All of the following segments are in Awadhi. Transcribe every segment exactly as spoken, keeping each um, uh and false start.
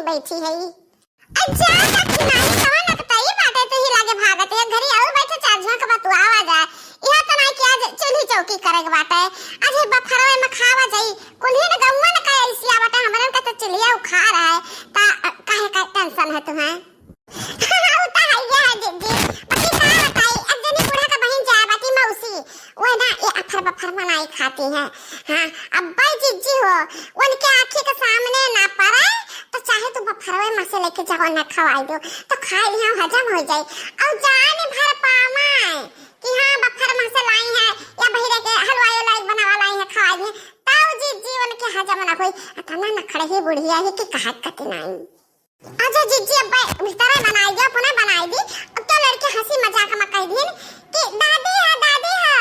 बैठी है। अच्छा, दखिनाही कवन अकतई बाटे, तू ही लागे भागत है, घरी आऊ बैठे चार झोंक बतुआवा जाए। इहा त नाई कि आज चूल्ही चौकी करे के बाटे, आज ही बफरवे में खावा जाई। कुल्ही न गौवा न का ऐसिया बाटे, हमरन का त चूल्हिया उखाड़ है, त काहे का tension है तुम्हें? उ त हइये है जिज्जी, बाकी का बताई, अब जनी बूढ़ा का बहिन जाए बाटी मौसी, वो ना ये अफर बफर बनाई खाती है। हाँ, अब भाई जिज्जी हो, उनके आँखी के सामने ना पड़े, तो चाहे तू बफरवे में से लेके जाओ ना खवाई दो, तो खाए लिया हजम हो जाए। और जान भर पावे कि हाँ बफर में से लाई है या बहिरे के हलवाई लाई बनावा लाई है खवाई दिए, तब जिज्जी उनके हजम ना होई। अतना नखड़े ही बुढ़िया ही कि कहत कति नाई। अच्छा जिज्जी, अब भीतरे बनाई दे, अपने बनाई दी। अब तो लड़के हंसी मजाक में कह दीन कि दादी है, दादी है,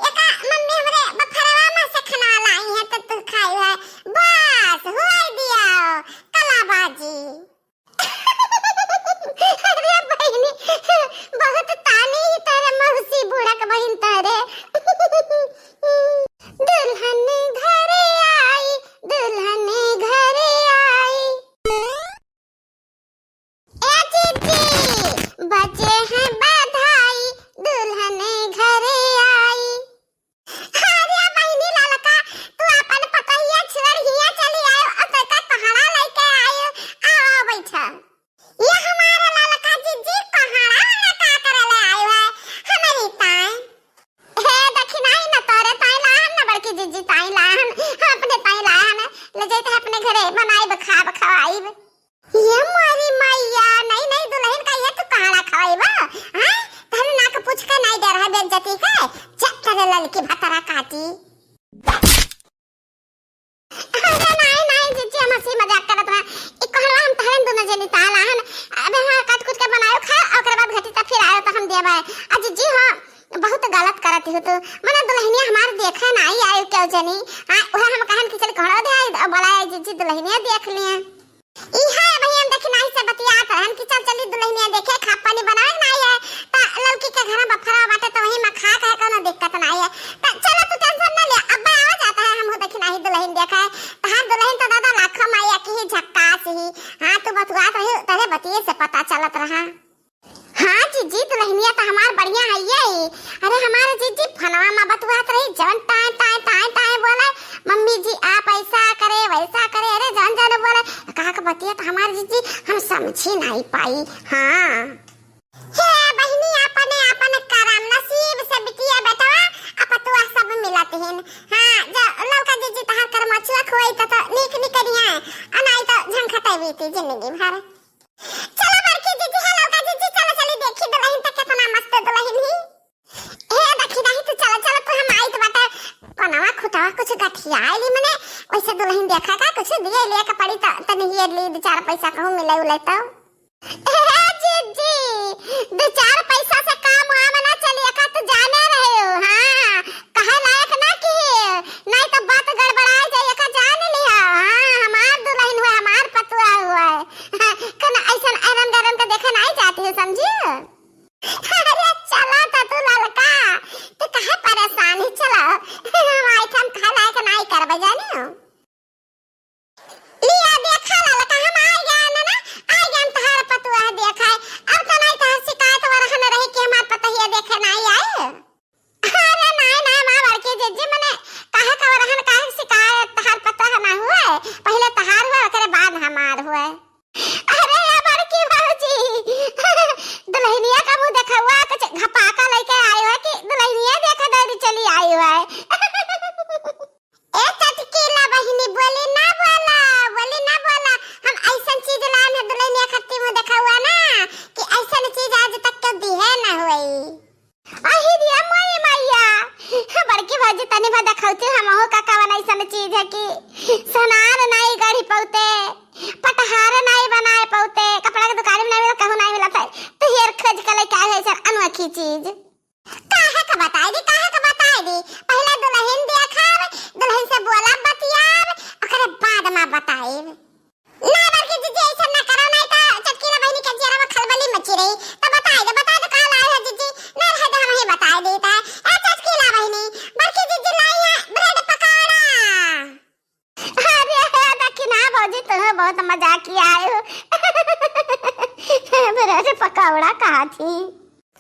एका मम्मी हमरे बफरवा में से खाना लाई है तो तू खाई है। बस, हुआई दिया, कलाबाजी। अरे बहिनी, बहुत तानी ही तोरे मौसी बूढ़ा के बहिन तोरे। दुल्हन घरे आई, दुल्हन घरे आई। ए जीजी, बजे हैं बधाई, दुल्हन घरे आई। अरे बहिनी ललका, तू अपन पतोहिया छोड़ हिया चली आयो, और तोका पहाड़ा लेके आयो, आओ, आओ बैठा। ये हमारे ललका जीजी पहाड़ा वाला का करे ले आयो है, हमारी ताई। हे दखिनाही न तोरे ताई लाहन न बड़की जीजी ताई लाहन, हम अपने ताई लाहन, ले जाते हैं अपने घरे, बनाइब खाब खवाइब। ये मोरी मैया, नई नई दुल्हन का ये तू कहाड़ा खवाइबा? हैं? तहन नाक पूछ के नाई डर है बेइज्जती के? चेक करे ललकी भतरा काटी। अरे नाई, नाई जीजी, हम हंसी मजाक करत रहा। ई कहलवा हम तहरन दोनों जनी ताला हन। अबे हाँ, काट कुट के बनायो खाए, ओकरे बाद घटी त फिर आयो त हम देबे। आ जीजी हाँ, बहुत गलत करत हो तू। मने दुल्हनिया हमार देखे नाई आयो क्यों जनी? हाँ, उहे हम कहन कि चल कहलो दे आई, बोला आई जीजी दुल्हनिया देख लिए। इहे बहिन देखी नाई से बतियात रहन कि चल चली दुल्हनिया देखे, खा पानी बनावे के नाई है। त ललकी के घर में बफरा बाटे त वही में खा कहे कोनो दिक्कत नाई है। त चलो तू tension ना ले, अब आवा जाता है, हमहू देखी नाई दुल्हन देखा है। तहार दुल्हन त दादा लाखों माया की ही झक्कास ही। हाँ, तू बतुआत रही, तोरे बतिये से पता चलत रहा। हाँ जीजी, दुल्हनिया त हमार बढ़िया है ये। अरे हमारे जीजी फोनवा में बतुआत रही, जवन टाए टाए टाए टाए बोले, "मम्मी जी आप ऐसा करे, वैसा करे," अरे जवन जवन बोले, कहा के बतिया त हमार जीजी हम समझी नाई पाई। हाँ। हे बहिनी, अपने अपन करम नसीब से बिटिया बेटवा आ पतुआ सब मिलत हिन। हाँ, जो ललका जीजी तहार करमछुआ खोई त, त नीक निकरिया, आ नाई त झंखटे बीती जिंदगी भर। चलो बड़की जीजी, हे ललका जीजी, चलो चली देखी दुल्हन त केतना मस्त दुल्हन ही। हे देखी नहीं तू चलो, चलो तू हम आइत बाटे। पनवा खुटवा कुछ गठियाइली मने, वैसे दुल्हन देखा का कुछ दिए लिए के पड़ी त, तनी ये ली दो चार पैसा कहूँ मिले उले तो। हे जीजी, दो चार पैसा से काम वाम ना चली, एका तू जाने रहे हो, हाँ, कहे लायक ना की, नहीं तो बात गड़बड़ा जाए, एका जान लिहा, हाँ, हमार दुल्हन हुए, हमार पतुआ हुए, हाँ, कन ऐसन ऐरन गरन के देखे नहीं जाती है, समझी? अरे चला त तू ललका, तू काहे परेशान ही, चला, हम आई हम कहे लायक नहीं करबे जाने हो। लिया देखा ललका, हम आ गया ना, ना, आ गया तहार पतुआ देखा है। अब तो नहीं तहार शिकायत वरहन रही कि हमार पतहिया देखे नहीं आए। अरे नहीं, नहीं, माँ बड़की जीजी, मने काहे का वरहन, काहे शिकायत, तहार पतुआ ना हुए, पहले तहार हुए, ओकरे बाद हमार हुए। अरे ये बड़की भौजी, दुल्हनिया का मुंह देखा हुआ, कुछ घपाका लेके आए हुए कि दुल्हनिया देखा दौड़ी चली आई हुए। ए चटकीला बहिनी, बोली ना बोला, बोली ना बोला। हम ऐसन चीज लान है दुल्हनिया खत्ती मुंह देखा हुआ ना कि ऐसन चीज आज तक के दिहे ना हुई। आही दिया मोरी मैया, बड़की भौजी तनी भा देखौती हमहू का कवन ऐसन चीज है कि सनार नाई गढ़ी पौते, पटहार नाई बनाए पौते, कपड़ा के दुकान में नाई मिला, कहूँ नाई मिला था, तो हेर खोज के लेके आए ऐसन अनोखी चीज। काहे का बताई दी, काहे का बताई दी? पहले दुल्हन देखब, दुल्हन से बोलब, बतियाब, ओकरे बाद में बताइब। ना बड़की जीजी, ऐसा ना करो, नहीं तो चटकीला बहिनी के जियरा में खलबली मची रही। तो बताई दे, बताई दे, कहाँ लाए हो जीजी? ना रहे दे, हम ही बताई देता है। ए चटकीला बहिनी, बड़की जीजी लाई है ब्रेड पकौड़ा। अरे, अरे, देखी ना भौजी, तू बहुत मजाक किया आयो। ब्रेड पकौड़ा कहा थी?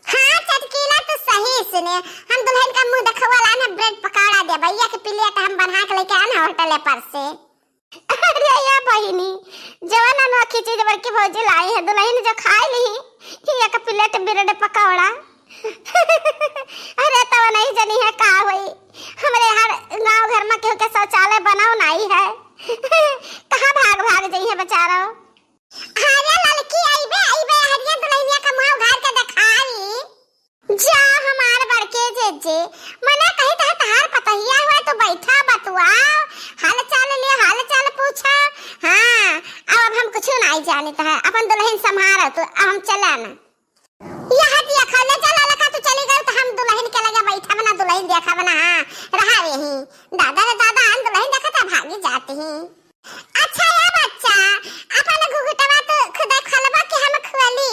हाँ चटकीला, तू सही सुने, हम दुलहिन का मुँह देखवा लान है, ब्रेड पकौड़ा दे भैया के प्लेट हम बना के लेके आना होटल पर से। अरे या बहिनी, जवन अनोखी चीज बड़की भौजी लाई है, दुलहिन जो खाई ली, कि एक प्लेट ब्रेड पकौड़ा। अरे तब नहीं जनी है का होई, हमरे हर गांव घर में केहू के शौचालय बनाओ नहीं है। कहाँ भाग भाग जइहे बेचारो। अरे ललकी, अइबे, अइबे, हरिया दुलहिनिया का मुँह उघार के देखाई। जा हमार बड़के जीजी, मने कही त तहार पतहिया हुआ, तू बैठा बतुआ, हाल चाल ले, हाल चाल पूछा। हाँ, अब, अब हम कुछ नहीं जानित है, अपन दुलहिन संभारा तू, अब हम चलन। यह दिया खा ले, चल ललका, तू चली गई तो हम दुलहिन के लगे बैठा बना, दुलहिन देखा बना, हाँ, रहा यही। दादा रे दादा, हम दुलहिन देखा था भागी जाती ही। अच्छा ये बच्चा, अपन घुघुटवा तू खुदे खोलबा कि हम खोली?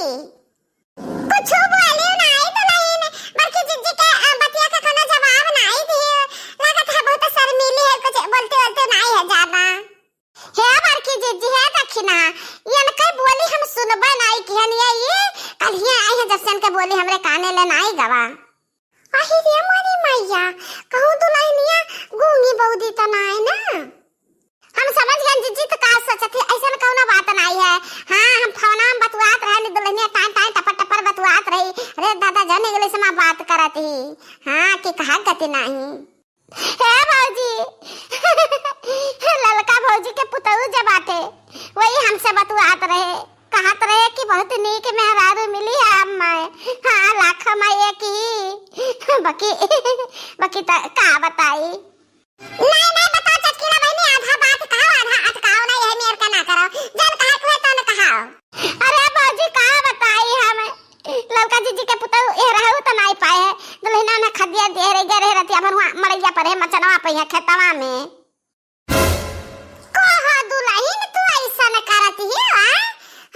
कुछ बोलियो नाई दुलहिन, बड़की जीजी के, अ, बतिया का कोनो जवाब नाई दियो। लागत है बहुत शर्मीली है, कुछ बोलते बोलते नाई है ज्यादा। हे बड़की जीजी, हे दखिना, यनके बोली हम सुनबे नाई किहन, ये, ये कल्हिया आई है जब से इनके बोली हमरे काने ले नाई गवा। अहि रे मोरी मैया, कहूँ दुलहिनिया गूंगी बौदी त नाई ना? हम समझ गए जीजी त का सोचत ही, ऐसन कौनो बात नाई है। हाँ, हम फोना में बतुआत रहे, दुलहिनिया टान टान टपर टपर बतुआत रही। अरे दादा, जन इंग्लिश में बात करत ही। हाँ, कि कहा गति नाई। हे भौजी, ललका भौजी के पुतऊ जे बाटे, वही हमसे बतुआत रहे, कहत रहे कि बहुत नीक मेहरारू मिली है अम्मा। हाँ, लाख में एक ही। बाकी, बाकी त का बताई। नहीं, नहीं, बताओ चटकीला बहिनी, आधा बात कहो, आधा अटकाओ ना, यही मेर का ना करो। जन कहा कुहे तो न कहाओ। अरे भौजी, का बताई हम, ललका जीजी के पुतऊ ए रहू त नाई पाए है। दुलहिना ने खदिया दे रहे, गे रहे रतिया भर हुआ मड़ैया पर है, मचनवा पे है खेतवा में। कहो दुलहिन, तू ऐसन करत ही, आ?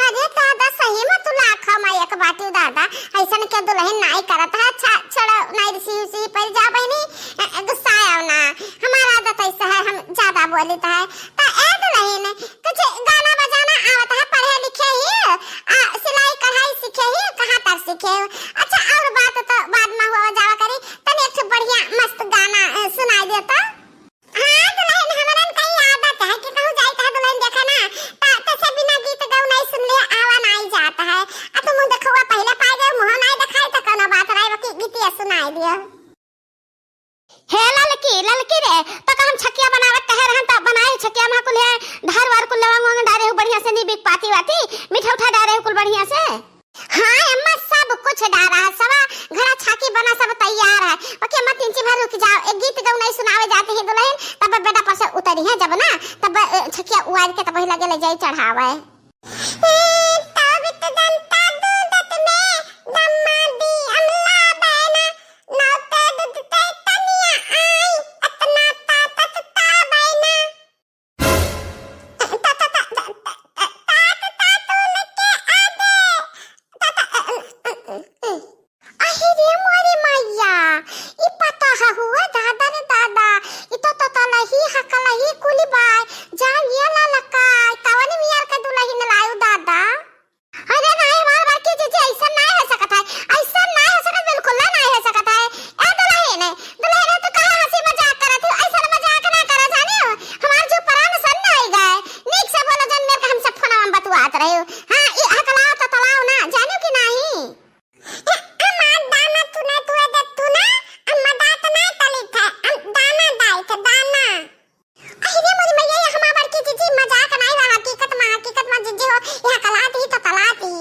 अरे दादा, सही में तू लाखा में एक बाटी दादा, ऐसन के दुलहिन नाई करत है। अच्छा, छोड़ो, नाई रिसी उसी पर जा बहिनी, अ, अ, गुस्सा आओ ना। हमारा आदत ऐसा है, हम ज्यादा बोलित है। त ए दुलहिन, कुछ गाना बजाना आवत है, पढ़े लिखे ही, आ, सिलाई कढ़ाई सीखे ही, कहाँ तक सीखे हो? अच्छा, और बात तो बाद में हुआ जावा करी, तनी एक ठो बढ़िया मस्त गाना, अ, सुनाई दे तो। हाँ दुलहिन, हमरन कई आदत है कि कहूँ जाइत है दुलहिन देखे ना, त, त से बिना गीत गौ नहीं सुन ले आवा नहीं जात है। आ तू मुँह देखुआ पहले पाए गए, मुँह नहीं देखाई त कौनो बात नहीं, बाकी गीतिया सुनाई दियो। हे ललकी, ललकी रे, तो का हम छकिया बनावत कहे रहन, त बनाए छकिया में कुल है धार वार कुल लवंग वंग डारे हो बढ़िया से, नी बिक पाती वाती, मीठा उठा डारे हो कुल बढ़िया से। हाँ अम्मा, सब कुछ डारा है, सवा घड़ा छाकी बना, सब तैयार है। बाकी अम्मा तिनची भर रुक जाओ, एक गीत गौ नहीं सुनावे जाती है दुलहिन, तब बेटा पर से उतरी है जब ना, तब, अ, छकिया उआर के तब वही लगे ले जाई चढ़ावे। अहि रे मोरी मैया, ई पता है हुआ दादा रे दादा, ई तो ततलही हकलही कुली बाय, जा ये ललका, कवन मियर के दुलहिन लायू दादा। अरे नाई, हमार बड़की जीजी, ऐसन नाई हो सकत है, ऐसन नाई हो सकत, बिल्कुल ना नाई हो सकत है। ए दुलहिन, दुलहिन तू काहे हंसी मजाक करत हो? ऐसन मजाक ना करा जाने हो, हमार जो प्राण सन्न होई गए। नीक से बोलो जन, मेरे हमसे फोनवा में बतुआत रहे हो। हाँ, ई हकलाओ तो तलाओ ना, जानो कि नाई? ए, अम्मा, दाना तू ना, तू ए दे, तू ना, अम्मा, दांत ना तलित है, अम, दाना दाई थे, दाना। अहि रे मोरी मैया, ये हमार बड़की जीजी, मजाक नाई बा, हकीकत मा, हकीकत मा जीजी हो, यहाँ कलात ही तो तलात ही।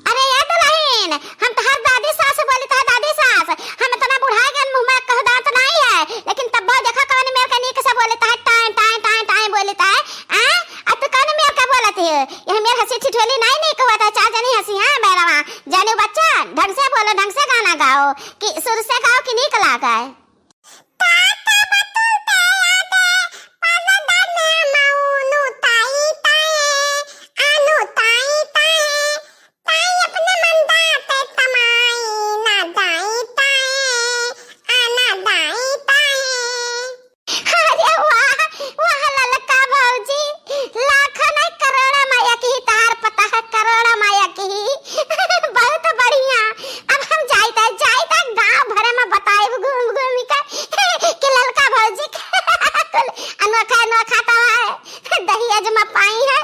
अरे ये दुलहिन, हम तोहार दादी सास बोलित है, दादी सास। हम इतना बुढ़ा गए, मुँह में कह दांत नाई है, लेकिन तब भी देखा कौन मेर के नीक से बोलित है, टाय, टाय, टाय, टाय बोलित है। आ? आ तू कौन मेर के बोलत है? यह मेर हंसी ठिठोली नाई नीक हुआ था, चार जनी हंसी, हाँ, बैरवा। जाने बच्चा, ढंग से बोलो, ढंग से गाना गाओ, कि सुर से गाओ कि नीक लागे। अरे वाह, वाह ललका भौजी, लाखन करोड़न काहे ना खाता है? दहेज में पाई है,